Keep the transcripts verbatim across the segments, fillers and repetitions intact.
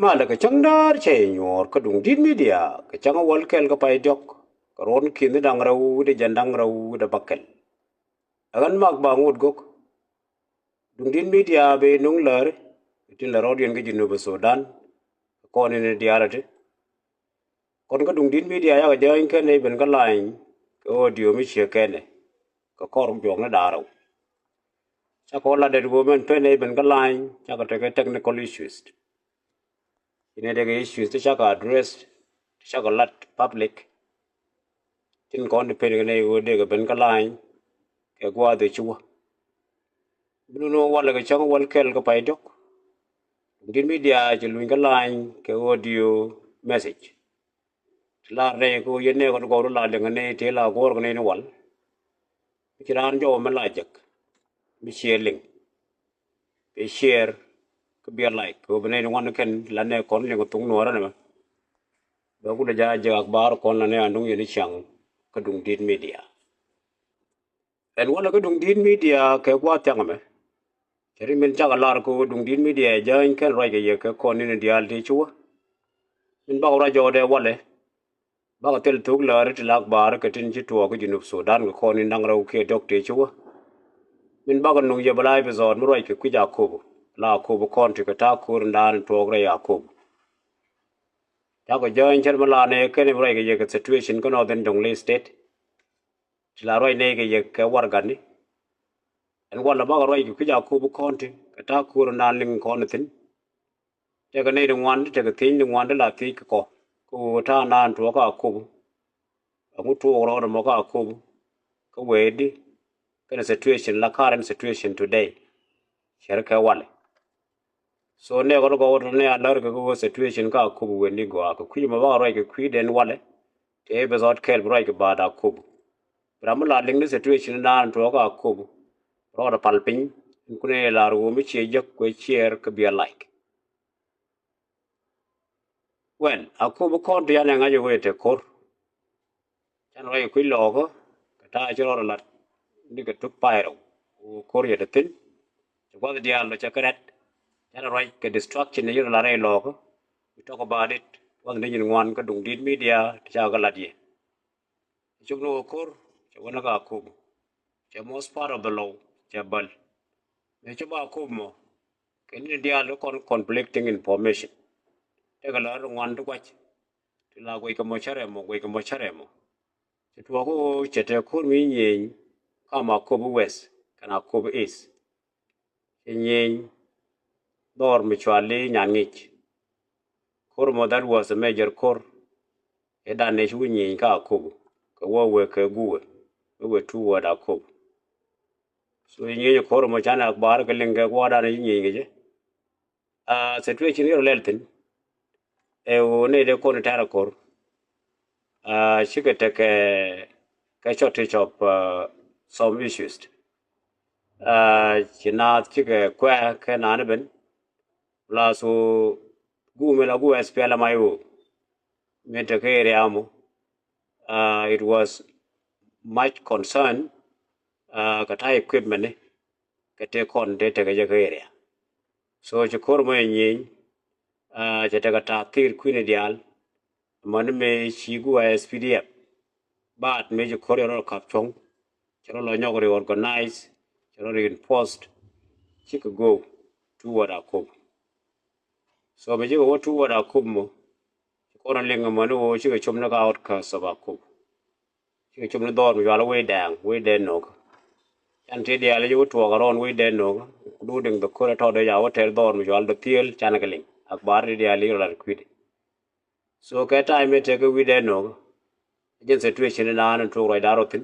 Malɛ kɛ cäŋ däär cɛ nyuɔɔr kä Duŋdi̱t Media kɛ cäŋ wäl kɛl kä pay diɔ̱k kɛ ruɔ̱n ki̱n da̱ŋ rɛw wi̱cdɛ jiɛn da̱ŋ rɛw wi̱cdɛ bäkɛl. Ɛ ɣän Mak Baŋ Ŋot Gök. Duŋdi̱t Media bɛ nuŋ läri kɛ tin lɛ rɔ̱diɛn kä Jinub Sudan kɛ kɔn in diaal ɛ ti. Kɔn kä Duŋdi̱t Media yakɛ jääny kɛn ɛ ben kä lany kɛ audio mi ciek kɛn ɛ kɛ kɔr juɔk ni da̱ŋ rɛw. Cakɔ lat det ɣöö mɛn pen ɛ ben kä lany cakɔ tekɛ technical issues. Ci nɛ dee kɛ issues ti cakɔ address ti cakɔ lat public. Tin kɔn ti pen kɛ nɛ ɣöö dee kɛ ben kä lany kɛ gua̱a̱th ɛ ci wä. Bi nunu walɛ kɛ cäŋ wäl kɛl kä pay diɔ̱k. Duŋdi̱t Media ci luny kä lany kɛ audio message. Ti lar rɛy kɛ ɣöö yɛn nɛ kɔn ti gɔw ti la liŋ kɛ nɛ ti la guɔ̱ɔ̱r kɛ nɛ ni wal. Mi ci raan jɔwä mi la jek mi ciɛ liŋ. Bi share kä biɛ like kɛ ɣöö bi nɛ ni ŋuan kɛn la nɛ kɔn liŋ kɛ thuk nuɔɔrä nɛmɛ. Bɛ kulɛ ja̱ jek akbar kɔn la nɛ a nuŋ yɛn i̱ ciaŋ kä Duŋdi̱t Media. Ɛn walɛ kä Duŋdi̱t Media kɛ gua̱a̱th thiaŋ ɛmɛ. Cɛ ri min cakɔ lar kɛ ɣöö Duŋdi̱t Media ɛ jääny kɛn ruac kɛ yɛ kɛ kɔn in diaal ti ci wä. Min bakɔ ruac jɔɔdɛ walɛ bakɔ thil thuk läri ti la akbar kɛ tin ci tuɔɔk kä Jinub Sudan kɛ kɔn in da̱ŋ rɛw kiɛ diɔ̱k ti ci wä. Min bakɔ nuŋ yɛ bɛ la episode mi ruac kɛ kui̱c Akobo la Akobo County kɛ ta̱a̱ ko̱r in daan in tuɔɔk rɛy Akobo. Cakɔ jääny cär mi la nɛ kɛn in ruac kɛ yɛ kɛ situation kä Northern Jonglei State. Ti la ruac nɛy kɛ yɛ kɛ warɛgani. Ɛn walɛ bakɔ ruac kɛ kui̱c Akobo County kɛ ta̱a̱ ko̱r in daan liŋ kɔn thi̱n. Tekɛ nɛy ti ŋuan ti tekɛ thiec ti ŋuan ti la thiec kɛ kɔ kä ɣöö ta̱a̱ naan tuɔɔk kä Akobo. Ɛŋu tuɔɔk rɔɔdɛ mɔ kä Akobo kä wee di kɛnɛ situation la current situation today. Cär kɛ walɛ. So nɛ kɔn gɔw tɔ nɛ a lär kɛ kɛ wä situation kä Akobo wen ni gɔaa kɛ kui̱ mɛ ba ruac kɛ kui̱ den walɛ. Tëë bi thɔt kɛl bi ruac kɛ baat Akobo. Bi ram mi la liŋ ni situation naan tuɔɔk kä Akobo. Rɔɔdɛ pal piny in kunɛ lar wä mi ciɛ jek kuɛ ciɛɛr kɛ biɛ like. Well, Akobo County yan ɛ ŋa̱c ɛ wee te ko̱r. Canɛ ruac kɛ kui̱ lɔɔkä kɛ ta̱a̱ ci rɔɔdɛ lat ni kɛ tuk pay rɛw. Wä ko̱r yɛ te thi̱n. Cɛ gua̱th diaal lɔ cɛ kɛ rɛt. Canɛ ruac kɛ destruction ni ci rɔ lat rɛy lɔɔkä. We talk about it. Gua̱th ni nyin ŋuan kä Duŋdi̱t Media ti ca kɛ lat yɛ. Cop ni wä ko̱r cɛ wä ni kä Akobo. Cɛ most part of the law cɛ bäl. Mëë cop Akobo mɔ kɛ ni diaal kɔn conflicting information. Tekɛ lɔr ŋuan ti gua̱c. Ti la guɛc kɛ mɔ cärɛ mɔ guɛc kɛ mɔ cärɛ mɔ. Cɛ tuɔɔk ɣöö cɛ te ko̱r mi nyieny kam Akobo West kɛn Akobo East. Cɛ nyieny dhɔr mi cuali nyan ŋic. Ko̱r mɔ that was a major ko̱r. Ɛ dan nɛ ci wi̱c nyieny kä Akobo kɛ wä wek kɛ guwɛ mi wek two ward Akobo. So nyieny ko̱r mɔ canɛ akbar kɛ liŋ kɛ gua̱a̱r dan ci nyieny kɛ jɛ. Situation yɔr lɛl thi̱n. Ɛ ɣöö nɛy dee kɔn tɛ̈r a ko̱r. Cikɛ tekɛ kɛ shortage of some issues. Ci naath cikɛ kuɛ kɛ naan ben. Plus ɣöö guum in la guum S P L M I O min tekɛ area mɔ. It was much concern kɛ ta̱a̱ equipment ni kɛ tëë kɔn tëë tekɛ jɛ kä area. So ci ko̱r mɔ jɛ nyieny. Cɛ tekɛ ta̱a̱ thir kui̱ni diaal. Mɔni mëë ci guɔ S P D F. But mëë ci ko̱r yɛ rɔ kap cuɔ̱ŋ. Cɛ rɔ lɔ nyɔk reorganize. Cɛ rɔ reinforced. Cikɛ go toward Akobo. So mëë cikɛ go toward Akobo mɔ. Ci kɔn liŋ mɔni ɣöö cikɛ cop ni ka outcast of Akobo. Cikɛ cop ni dhɔr mi cual wec dɛɛŋ wec dɛɛŋ no̱o̱kä. Can ti diaal i̱ wä tuɔɔk around wec dɛɛŋ no̱o̱kä. Including the ko̱r ɛ tɔt dee ca wä tɛr dhɔr mi cual dee thiel can kɛ liŋ akbar ti diaal i̱ rɔ lat kui̱di. So kɛ time mi tekɛ wec dɛɛŋ no̱o̱kä. Jɛn situation in naan in tuɔɔk ruacdan rɔ thi̱n.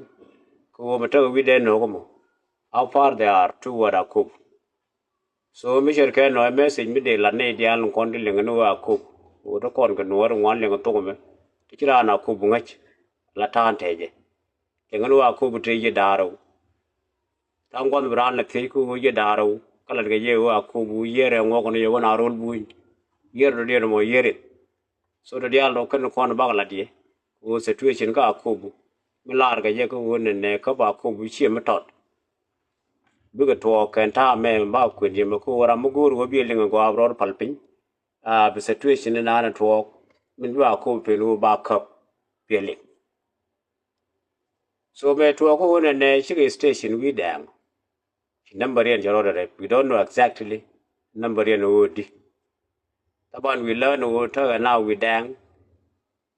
Kɛ ɣöö mi tekɛ wec dɛɛŋ no̱o̱kä mɔ. How far they are toward Akobo. So mi cär kɛ nɔ ɛ message mi dee lat nɛy diaal in kɔn ti liŋ ni wä Akobo. Wä ti kɔn kɛ nuɔɔr in ŋuan liŋ thok ɛmɛ ti ci raan Akobo ŋäc. La ta̱a̱n tɛcɛ liŋ ni wä Akobo tëë yiëë da̱a̱r rɛw. Ta̱a̱ gua̱th bi raan la thiec kä wä yiëë da̱a̱r rɛw kä lat kɛ yɛ wä Akobo yiëë rɛw ŋuɔk ni yɛ wä na ro̱l buny. Yiëë rɛw diɛn mɔ yiëë rɛw. So dɔ̱diaal dɔ̱ kɛn kɔn bak lat yɛ kɛ ɣöö situation kä Akobo mi laar kɛ jɛ kɛ ɣöö nɛnɛ kä ba Akobo ciɛ mi tɔt. Bikɛ tuɔɔk kɛn ta̱a̱ mɛ ba kuën yɛ mɛ kɛ ɣöö ram mi go̱o̱r ɣöö biɛ liŋ ɛ gɔaa bi rɔɔd pal piny. Bi situation ni naan tuɔɔk min bi a kop pen wä ba käp piɛ liŋ. So mëë tuɔɔk wä nɛnɛ cikɛ station wi̱i̱ dɛɛŋ. Ci number yɛn cɛ rɔɔdɛ rɛp, we don't know exactly number yɛn wä di. Taban wi̱i̱ lään wä tekɛ na wi̱i̱ dɛɛŋ.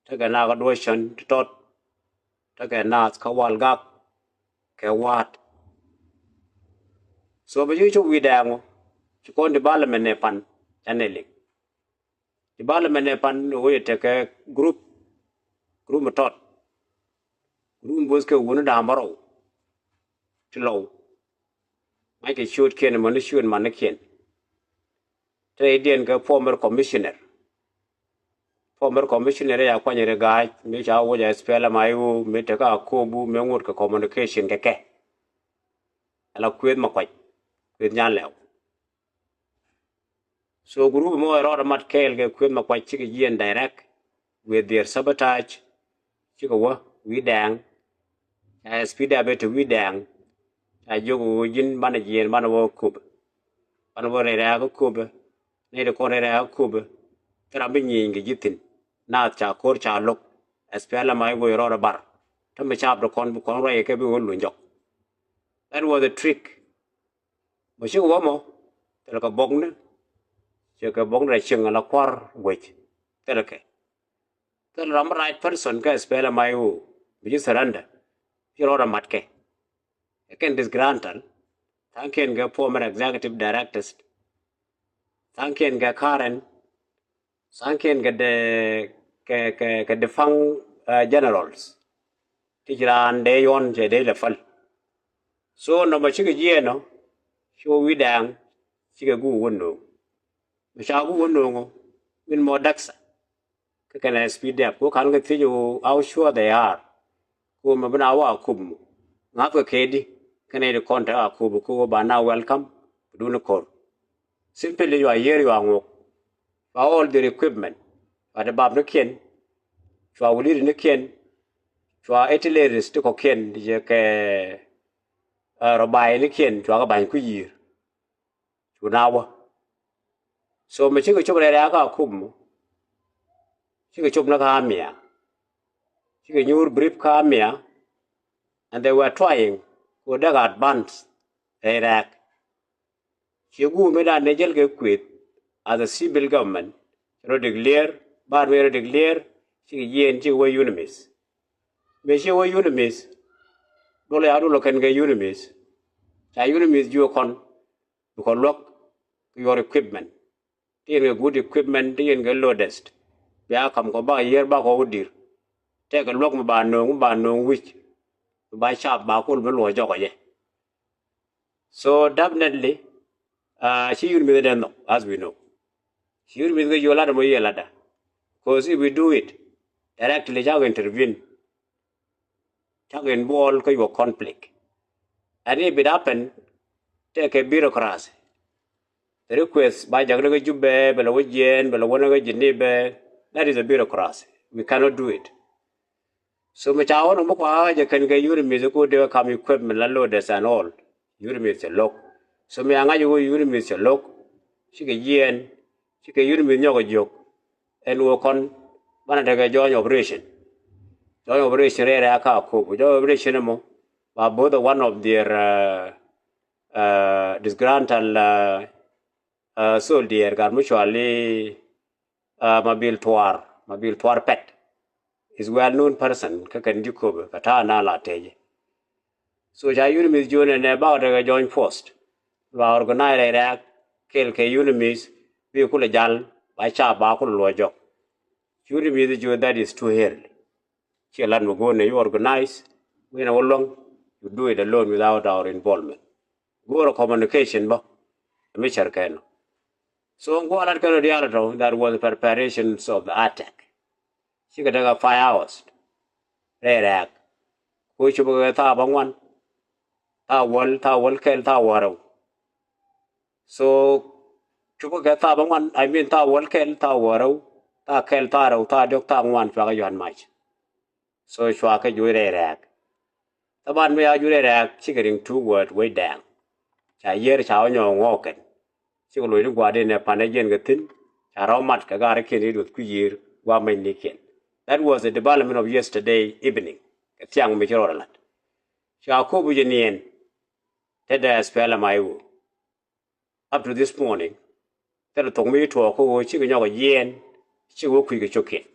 Tekɛ na kä duɔ̱cän ti tɔt. Tekɛ naath kä wal gak kɛ wa̱a̱t. So bɛ ci cop wi̱i̱ dɛɛŋ wä ci kɔn development ni pan canɛ liŋ. Development ni pan wä yɛ tekɛ group, group mi tɔt. Group mi both kɛ wuni da̱a̱m bärɔw ti lɔw. Ŋa̱ckɛ ciötkiɛn mani ciöt manikiɛn. Te idiɛn kɛ former commissioner. Former commissioner ya kuany ri ga̱a̱c mi ca wä jɛ S P L M I O mi tekä Akobo mi ŋot kɛ communication kɛ kɛ. Ala Kueth Makuac, Kueth Nyanlɛw. So group mɔ rɔɔdɛ mat kɛɛl kɛ Kueth Makuac cikɛ jiɛn direct with their sabotage. Cikɛ wä wi̱i̱ dɛɛŋ. Ca S P D F te wi̱i̱ dɛɛŋ. Ca jiök ɣöö ji̱n banɛ jiɛɛn banɛ wä Akobo. Banɛ wä rɛy rɛ̈ɛ̈k Akobo. Nɛy ti kɔn rɛy rɛ̈ɛ̈k Akobo. Thil ram bi nyieny kɛ ji̱ thi̱n. Naath ca ko̱r ca lo̱k. S P L M I O rɔɔdɛ bar. Tämɛ caap ti kɔn bi kɔn ruac kɛ bi wä luny jɔk. That was a trick. Mɔ cikɛ wä mɔ thilɛ kɛ bokni. Cikɛ bokni rɛy cieŋ ala kua̱r wec. Thilɛ kɛ thilɛ ram right person kɛ S P L M I O bi ji̱ surrender. Ci rɔɔdɛ mat kɛ. Ɛ kɛn disgruntled. Tha̱a̱ŋkiɛn kɛ former executive directors. Tha̱a̱ŋkiɛn kɛ current. Tha̱a̱ŋkiɛn kɛ de kɛ kɛ kɛ defunct generals. Ti ci raan dee yuɔn cɛ dee lɛ päl. So nɔmɔ cikɛ jiɛɛn ɔ ci wä wi̱i̱ dɛɛŋ. Cikɛ guuk wä no̱o̱ŋ. Mi ca guuk wä no̱o̱ŋ ɔ min mɔ daksa. Kä kɛn S P D F ko kan kɛ thiec ɣöö how sure they are. Ko mɛ bi na wä Akobo mɔ ŋa̱thkɛ kɛ di kɛn ɛ di kɔn te Akobo ko wä ba na welcome. Duni ko̱r. Simply yua yier yua ŋuɔk. Cua all their equipment. Cua ti bap ni kiɛn. Cua wuliri ni kiɛn. Cua etileris ti kɔkiɛn ti jɛ kɛ rɔbayi ni kiɛn cua kɛ ba̱ny ku yi̱i̱r. Cu na wä. So mi cikɛ cop rɛy rɛ̈ɛ̈k kä Akobo mɔ. Cikɛ cop ni kä amia. Cikɛ nyuur brief kä amia. And they were trying ko dek advance rɛy rɛ̈ɛ̈k. Ci guum mi dan ni jäl kɛ Kueth as a civil government. Rɔ declare bar mi rɔ declare cikɛ jiɛɛn cikɛ wä UNMISS. Mi cikɛ wä UNMISS. Dol ya dol kɛn kɛ UNMISS. Ca UNMISS juɔ kɔn. Bikɔ luäk kɛ your equipment. Ti yɛn kɛ good equipment ti yɛn kɛ loadest. Bia kam kɔ bak yier bak kɔ wä dir. Tɛkɛ luäk mi ba no̱o̱ŋ mi ba no̱o̱ŋ wi̱c. Mi ba cap ba kul bi luɔ jɔkɔ jɛ. So definitely ci yur mi̱th dɛ nhɔk as we know. Ci yur mi̱th kɛ yur ladɛ mɔ yiɛ ladɛ. Cause if we do it directly cakɛ intervene. Cakɛ involve kä yuɔ conflict. And if it happen tɛkɛ bureaucracy. The request ba jak ni kä Jubɛ bɛ lɛ wä jiɛɛn bɛ lɛ wä ni kä Geneva. That is a bureaucracy. We cannot do it. So mi ca wä ni mi kua jɛ kɛn kɛ UNMISS ko dee kam equipment la loaders and all. UNMISS cɛ lo̱k. So mi a ŋa̱c wä UNMISS cɛ lo̱k. Cikɛ jiɛɛn. Cikɛ UNMISS nyɔk a jiök. Ɛn wä kɔn banɛ tekɛ joint operation. Joint operation rɛɛ rɛɛ a ka kop joint operation mɔ. Ba both one of their disgruntled soldier gat mi cuali Mabil Tuar, Mabil Tuar Pɛt. Is well known person kä kɛn ji̱ köpɛ kɛ ta̱a̱ na la tɛcɛ. So ca UNMISS jiön ɛnɛ bakɔ tekɛ joint force. Ba organize rɛy rɛ̈ɛ̈k kɛɛl kɛ UNMISS bi kulɛ jal ba ca ba kulɛ luɔc jɔk. UNMISS jiö that is too early. Ciɛ lat mi go̱o̱r ni you organize, wi̱n a wä luäŋ, you do it alone without our involvement. Go̱o̱r a communication bä mi cär kɛn. So ŋuɔ lat kɛn diaal tɔ that was preparations of the attack. Cikɛ tekɛ five hours rɛy rɛ̈ɛ̈k. Ko cupɛ kɛ thaa bä ŋuan, thaa wäl, thaa wäl kɛl, thaa wäl rɛw. So cupɛ kɛ thaa bä ŋuan, I mean thaa wäl kɛl, thaa wäl rɛw, thaa kɛl, thaa rɛw, thaa diɔk, thaa ŋuan cuakɛ yuan mac. So cuakɛ juɔc rɛy rɛ̈ɛ̈k. Thaban mi ya juɔc rɛy rɛ̈ɛ̈k cikɛ riŋ two word wec dɛɛŋ. Ca yiër ca wä nyɔk ŋɔɔk kɛn. Cikɛ loc ni gua̱a̱r di nɛ pa̱n ɛ jiɛn kɛ thi̱n. Ca rɔw mat kɛ gat rɛkiɛn i̱ duɔth kui̱ yiër gua̱a̱th mɛnynikiɛn. That was the development of yesterday evening. Kɛ thiaŋ mi ci rɔɔdɛ la̱t. Ca Akobo jɛ niɛn tetdɛ S P L M I O. Up to this morning, thilɛ thok mi ci tuɔɔk kä ɣöö cikɛ nyɔk ɛ jiɛɛn, cikɛ wä kui̱ kɛ cio̱kiɛn.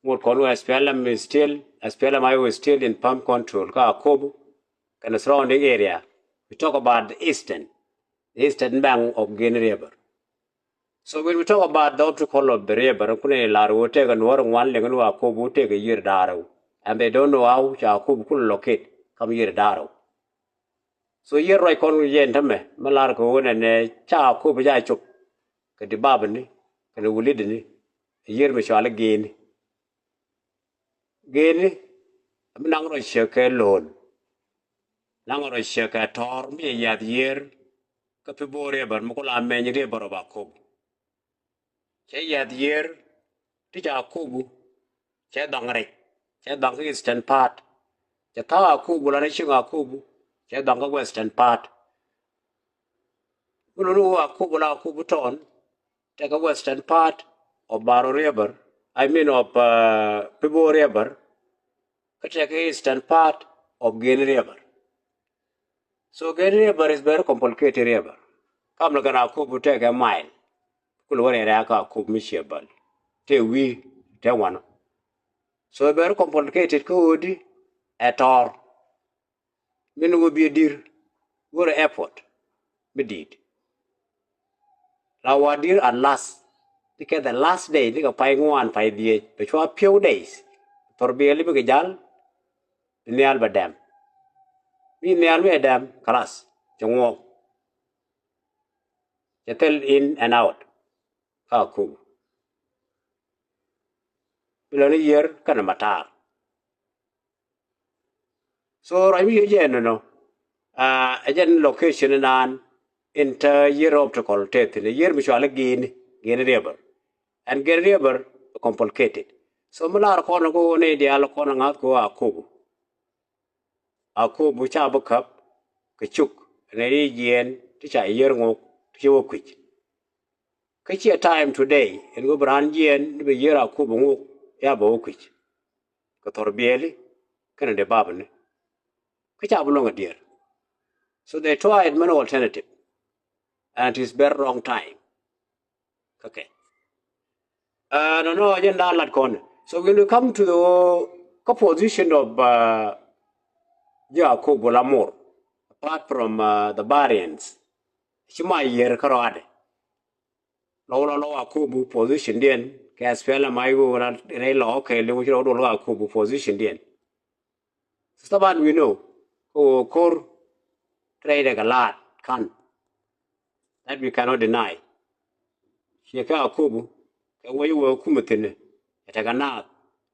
Ŋot kɔn ɣöö S P L M is still, S P L M I O is still in firm control kä Akobo kɛnɛ surrounding area. We talk about the eastern, the eastern bank of Geni River. So when we talk about the obstacle of the river, kunɛ lar ɣöö tëëkɛ Nuɔ̱ɔ̱r ŋuan liŋ ni ɣöö Akobo tëëkɛ yiër da̱ŋ rɛw. And they don't know how ca Akobo kulɛ locate kam yiër da̱ŋ rɛw. So yiër ruac kɔn yɛn tämɛ mi lar kɛ ɣöö nɛnɛ ca Akobo ca cop kɛ dibabni kɛnɛ wulidni. Yiër mi cɔal i̱ Geni. Geni mi naŋ rɔ ciek kɛ Lo̱l. Naŋ rɔ ciek kɛ Tɔ̱r mi cɛ yiath yiër kä Pibor River mi ku la mɛny River of Akobo. Cɛ yiath yiër ti ca Akobo, cɛ dhɔaŋ rɛc, cɛ dhɔaŋ kä eastern part. Cɛ tha̱a̱ŋ Akobo la ni cieŋ Akobo, cɛ dhɔaŋ kä western part. Mi luni ɣöö Akobo la Akobo town, tekɛ western part of Baro River, I mean of, uh, Pibor River, kä tekɛ eastern part of Geni River. So Geni River is very complicated river. Kam ni kɛn Akobo tekɛ mile. Kul wä rɛɛ rɛɛ kä Akobo mi ciɛ bäl. Te wi̱i̱, te wanɔ. So very complicated kä ɣöö di ɛ Tɔ̱r. Min wä biɛ dir, wä rɛ airport mi di̱i̱t. La wa dir at last, ti kɛ the last day, ti kɛ pay ŋuan pay dhieec, bɛ cua few days. Thor biɛli bikɛ jal, bi nhial bɛ dɛm. Mi nhial mi ɛ dɛm, kalas, cɛ ŋuɔk. Cɛ thil in and out kä Akobo. Bi lɔ ni yiër kɛnɛ matar. So ruac mi yio̱c jɛ ɛnɔnɔ, ah, ɛ jɛn location inan in te yiër obstacle te thi̱n, yiër mi cɔal i̱ Geni, Geni River. And Geni River complicated. So mi lar kɔn ɛ ɣöö ni diaal kɔn ɛ ŋa̱th kɛ ɣöö Akobo. Akobo ca bi käp kɛ cuk, nɛ ri jiɛɛn ti ca yiër ŋok ti ci wä kui̱c. Kä ciɛ time today in wä bi raan jiɛɛn ni bi yiër Akobo ŋok, ya bɛ wä kui̱c. Kɛ thor biɛli kɛnɛ dee bapni. Kä ca bi luäŋ a dier. So they tried many alternative, and it is very wrong time. Okay. Uh, nɔnɔ jɛn da̱a̱n lat kɔn. So when we come to the kä position of, uh, ji̱ Akobo la mor, apart from, uh, the variants, ci ma yiër kä rɔadɛ. Lɔw la lɔw Akobo position diɛn kɛ S P L M I O la rɛy lɔw kɛ liw ci lɔw dol Akobo position diɛn. So taban we know ko ko̱r rɛy dɛ kɛ laat kan. That we cannot deny. Ciɛ kɛ Akobo kɛ wec wee kumɛ thi̱n ɛ tekɛ naath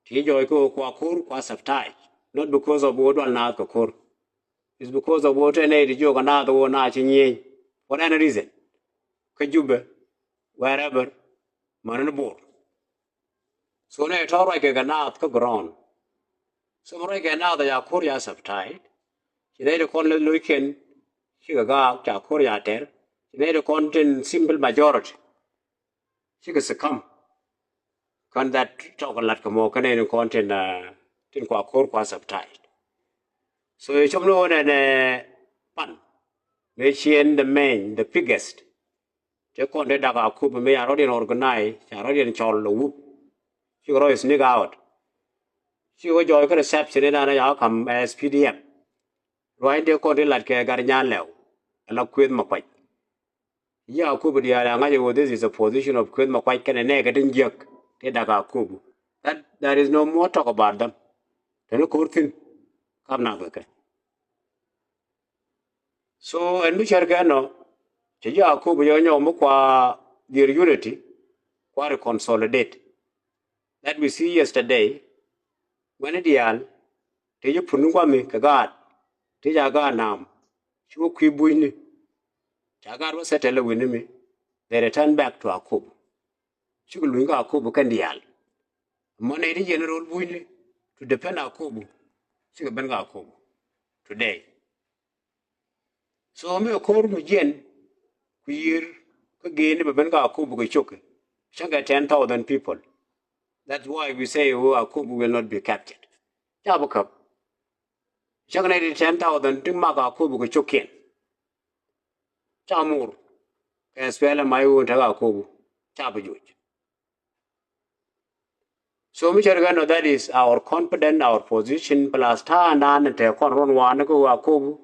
ti jɔɔc kɛ kua ko̱r kua sabotage. Not because of wee dual naath kɛ ko̱r. It's because of wee te nɛy ti jiök kɛ naath wee naath ci nyieny. For any reason. Kä Jubɛ, wherever, mani ni Bor. So nɛy tɔ̱ ruac kɛ kɛ naath kä ground. So mi ruac kɛ naath a ca ko̱r ca sabotage. Ci nɛy ti kɔn leth lo̱ckiɛn cikɛ gaak ca ko̱r ca tɛr. Ci nɛy ti kɔn tin simple majority cikɛ succumb. Kän that tɔk lat kɛ mɔ kɛ nɛy ni kɔn tin, uh, tin kua ko̱r kua sabotage. So i̱ cop ni ɣöö nɛnɛ pan mëë ciɛn the main, the biggest. Te kɔn te dak Akobo mëë ca rɔ̱ diɛn organize, ca rɔ̱ diɛn cɔl lɔ wup. Cikɛ rɔ̱ sneak out. Cikɛ wä jɔɔc kä reception in an ca ka̱m S P D F. Ruac in te kɔn te lat kɛ Gat Nyan Lɛw ala Kuëth Makuac. Ji̱ Akobo diaal a ŋa̱c ɛ ɣöö this is a position of Kuëth Makuac kɛnɛ nɛɛkɛ tin jiäk te dak Akobo. That there is no more talk about them. Te ni ko̱r thi̱n kap nak kɛ kɛ. So ɛn mi cär kɛ ɛnɔ cɛ ji̱ Akobo jɛ nyɔk mi kua their unity, kua reconsolidate. That we see yesterday, wɛni diaal ti ji̱ pun guami kɛ gaat ti ca gaat nam ci wä kui̱ bunyni. Ca gaat wä settle wi̱ni mi, they return back to Akobo. Cikɛ luny kä Akobo kɛn diaal. Mɔ nɛy ti jiɛn ro̱l bunyni to defend Akobo, cikɛ ben kä Akobo today. So mi ko̱r mi jiɛn ku yiër kä Geni bɛ ben kä Akobo kɛ cio̱kɛ. Cäŋ kɛ ten thousand people. That's why we say, oh, Akobo will not be captured. Ca bi käp. Cäŋ nɛy ti ten thousand ti mak Akobo kɛ cio̱kiɛn. Ca mur kɛ S P L M I O in tekɛ Akobo. Ca bi juɔc. So mi cär kɛ nɔ, that is our confident, our position, plus ta̱a̱ naan tɛ kɔn ruɔ̱n wa̱a̱ ni kä ɣöö Akobo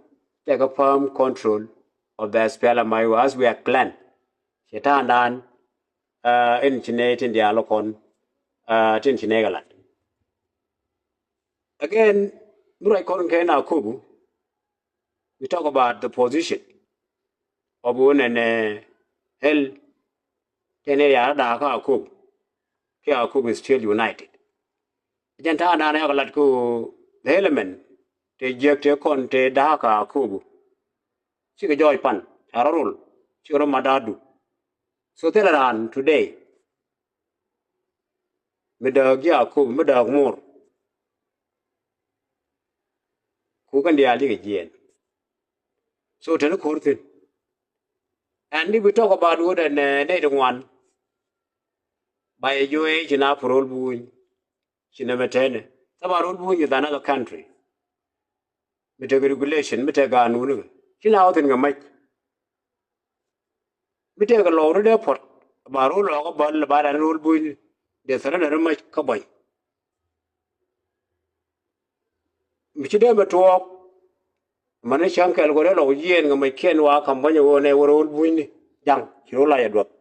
tɛ kɛ firm control of the S P L M I O as we had planned. Cɛ ta̱a̱ naan in ci nɛy tin diaal kɔn, tin ci nɛy kɛ lat. Again, mi ruac kɔn kɛ in Akobo, we talk about the position of ɣöö nɛnɛ hell tɛn area da̱a̱ kä Akobo, kiɛ Akobo is still united. Jɛn ta̱a̱ naan yak lat kä ɣöö the element tɛ jiäk tɛ kɔn tɛ da̱a̱ kä Akobo, cikɛ jɔɔc pan, ca rɔ rol, cikɛ rɔ mat da̱a̱du. So thilɛ raan today mi dääk ji̱ Akobo, mi dääk mur, ku kɛn diaal cikɛ jiɛɛn. So teni ko̱r thi̱n. And if we talk about ɣöö nɛnɛ nɛy ti ŋuan, ba yɛ jiök i̱ ci na pur Rol Buny, ci nɛmɛ tɛnɛ. Taban Rol Buny is another country. Mi tekɛ regulation, mi tekɛ ganun kɛ, ci na wä thi̱n kɛ mac. Mi tekɛ lɔw ri dee puɔt, ba Rol lɔɔkä bäl, ba dan Rol Buny dee thɛrɛ nɛ ri mac kä buɔ̱ny. Mi ci dee mɛ tuɔɔk, mani cäŋ kɛl kɔ dee lɔw jiɛɛn kɛ mac kiɛn wa ka̱m buɔ̱ny ɣöö nɛ wä Rol Bunyni ja̱ŋ, ci Rol la yɛ duɔth.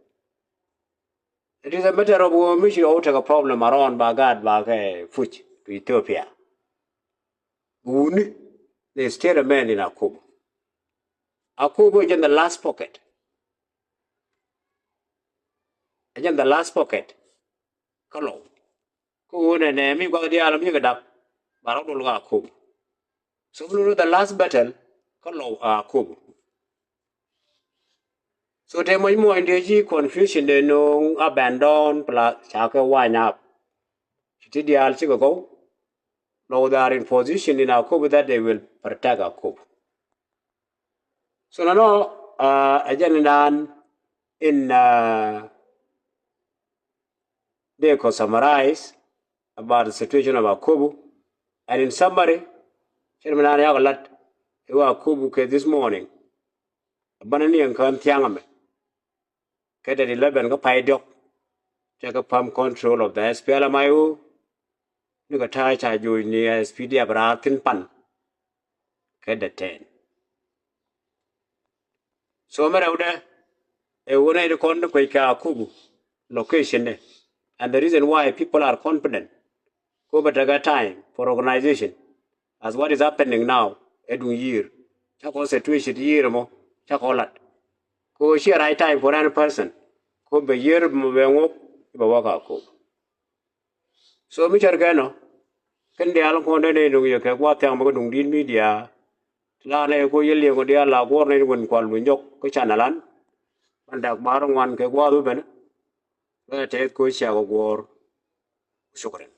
It is a matter of ɣöö mi ci ɣɔw tekɛ problem around ba gaat ba kɛ push to Ethiopia. Wuni, they still remain in Akobo. Akobo is in the last pocket. Is in the last pocket. Kä lɔw. Kä ɣöö nɛnɛ mi gua̱th diaal mi kɛ dak, ba rɔ dol kä Akobo. So mi luni the last battle kä lɔw Akobo. So te muɔ̱c muɔ̱c dee ci confusion dee no̱o̱ŋ abandon plus ca kɛ wind up. Ci ti diaal cikɛ gɔw. Lɔw they are in position in Akobo that they will protect Akobo. So nɔnɔ, uh, ɛ jɛn in dan in, uh, dee kɔ summarize about the situation of Akobo. And in summary, cɛ mi naan yak lat i̱ wä Akobo kɛ this morning. Banɛ ni ɛn kään thia̱ŋ ɛmɛ. Kɛ dee eleven kä pay diɔ̱k. Tekɛ firm control of the S P L M I O. Ni kɛ ta̱a̱ ca joc ni S P D F raar thi̱n pan. Kɛ dee ten. So mɛ rɛwdɛ ɛ wä nɛy ti kɔn ti kuec kɛ Akobo location dɛ. And the reason why people are confident, ko bɛ tekɛ time for organization as what is happening now. Ɛ duŋ yiër, cakɔ situation yiër mɔ, cakɔ lat. Ko ciɛ right time for any person. Ko bɛ yiër mɔ bɛ ŋok, bɛ wä kɛ Akobo. So mi cär kɛn ɔ, kɛn diaal kɔn dee nɛy nuŋ yɛ kɛ gua̱a̱th thiaŋ bä kä Duŋdi̱t Media. Ti la nɛy ko yɛ liɛŋ kɔ diaal la guɔ̱ɔ̱r nɛy ni wän kual luny jɔk kä channel an. Ban dak bar ŋuan kɛ gua̱a̱th wä ben. Bä tɛth ko ciak kɔ guɔ̱ɔ̱r. Shukran.